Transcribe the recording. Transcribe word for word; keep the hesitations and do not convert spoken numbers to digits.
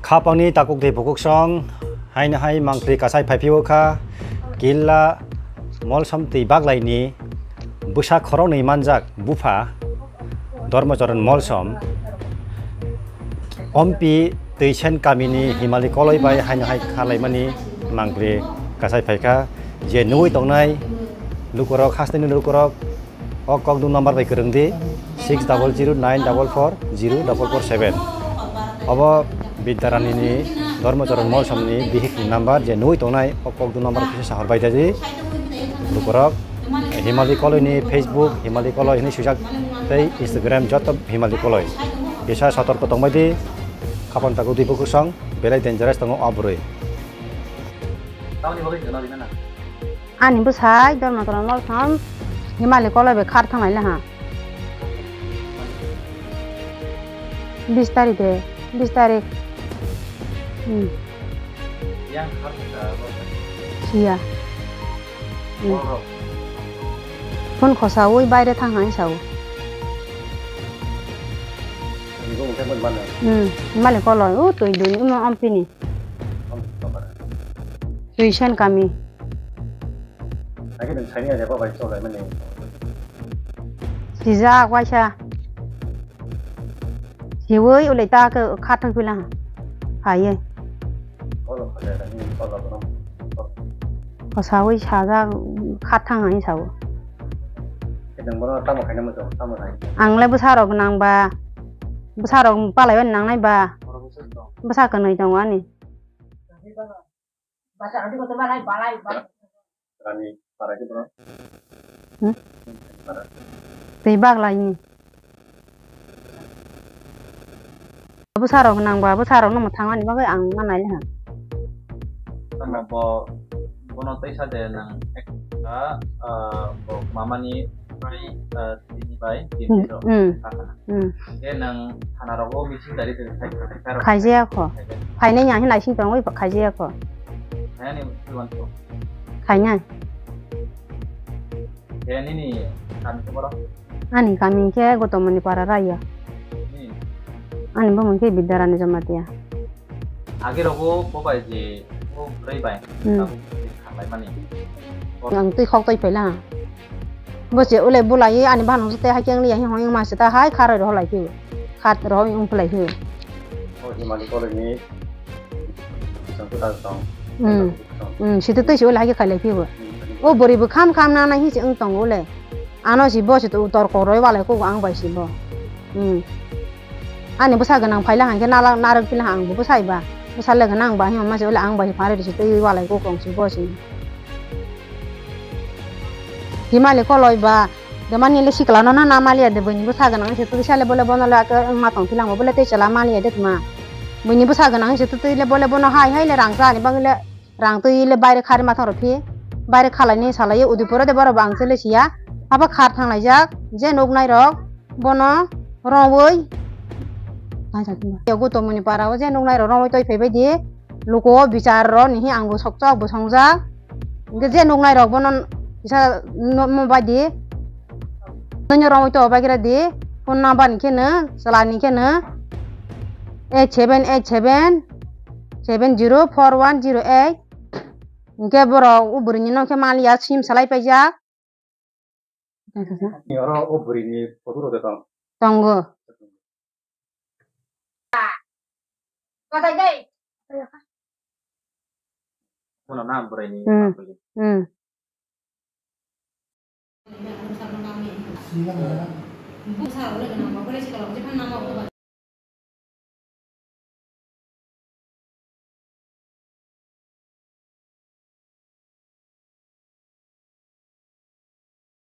Khapangni takuk tei bukuksong haino hai mangpri kasai phaiphio kha, killa molsom twi baglaini bwsa khoroknwi manjak bupha Dharmacharan Molsom, Ompi Twisen kamini Himali Koloi bai haino hai kharlaimani mangpri kasai phaikha, je nugwi tongnai lukurok, hasteni lukurok, o kokdum number bai kwrwng di, six double zero nine double four zero double four seven. Obo Bidyaranini Dharmacharan Molsomni bihikni number, je nugwi tongnai o kokdum number kisa sahor bai di. Lukurok Himali Koloini Facebook, Himali Koloi hinwi swijak tei Instagram joto Himali Koloi. Kisa sotorko tongbai di, khapang takuk twi bukuksong belai dangerous tongo o bwrwi. Ani bwsai Dharmacharan Molsom Himali Koloi bai khar thanglai laha. Bis tarik de, bis tarik. Hmm. Yang khar kha ba? Siya. Hmm. Borok. Phone khosaui baire thang hai sao. Nini bo mungkhe mani mano? Hmm. Himali Koloi, o twi duni, omo Ompini. Om, topara. Twisen kami. Haikhe nwng saini ya, jeba bai cholai mani. Sijak waisa. Siwi ulai ta khe khathang pila. Haye. Olo khaja da ni olo bono. Kosawi sajak khathang hai sao. Nwng bono tamo khaina muchung, tamo nai. Ang le bwsarok nangba. Bwsarok palaiwi nangnai ba. Bwsa kwnwi tongo ani. Rani para khe bro. Hmm? Para. Tei baglaini. Bwsarok nangba, bwsarokno mwthangmani bagwi ang ma nai le ha. Tamo bo, bono teisa de nang ekta, ah, bo mamani bai, ah, tini bai, tini ro. Hmm. Kakana. Hmm. Khe nang thana rogo meeting tari tari khai, khai, khai, khai, Khaijaya kho. Khaijaya. Khainai ya hinai sing tongwi khaijaya kho. Khainani twi wanto. Khainai. Khe nini kami khe boro? Ani kami khe Gotomoni para raya. Hmm. Ani bumung khe Bidyarani Jamatia. Age rogo bo bai je bo bwrwi bai. Hmm. Tabuk je khanglai mani. Ang twi khok twi phaila. Bo se ulai bulai ani bahan hwnse te hai khe wngya hwnwi wngma se ta hai kharoi rohor lai phio. Khat rohor wng phlai phio. O Himali Koloi ni bising kwtal tong. Hmm. Tong. Hmm, sito twi se ulai hai khe khailai phio. Hmm. O bwrwi bo kham kham na nai hi se wng tongo le. Ano si bo si to utor koroi walai ko ang bai si bo. Hmm. Ani bwsa gwnang phaila hangkhe nala narwk pila ang bo bwsai ba. Bwsa le gwnang ba hima se wala ang bai pare si tei walai ko kong si bo si. Himali Koloi ba de mani le sikla no na na maliya de bini bwsa gwnang se tei sale bole bono le ake ma tong philang bo bole tei chala maliya de ma. Bini bwsa gwnang se tei le bole bono hai hai le rang sa ni bang le Rang twi le baire khari ma thang rw phi. Baire khalai ni salai Udaipur de borok bo ang chele siya. Haba khar thang laijak je nuk nai rok bono rongwi. Yo Gotomoni para o je nuk nai rok rongwi toi phai bai di. Luku o bichar ro ni hi ang bo sok chok bo song jak. Hingke je nuk nai rok bono kisa no mo bai di. Nonyo rongwi to bai kira di. Phone number ni khe no, chwla ni khe no. Eight seven eight seven. Seven zero four one zero eight. Hingke borok o bwrwi ni nokhe maliya sim salai paijak. Ni oro o bwrwi ni photo rok tong. Tongo. Kotai dai. Kono na bwrwi ni. Hmm. Hmm.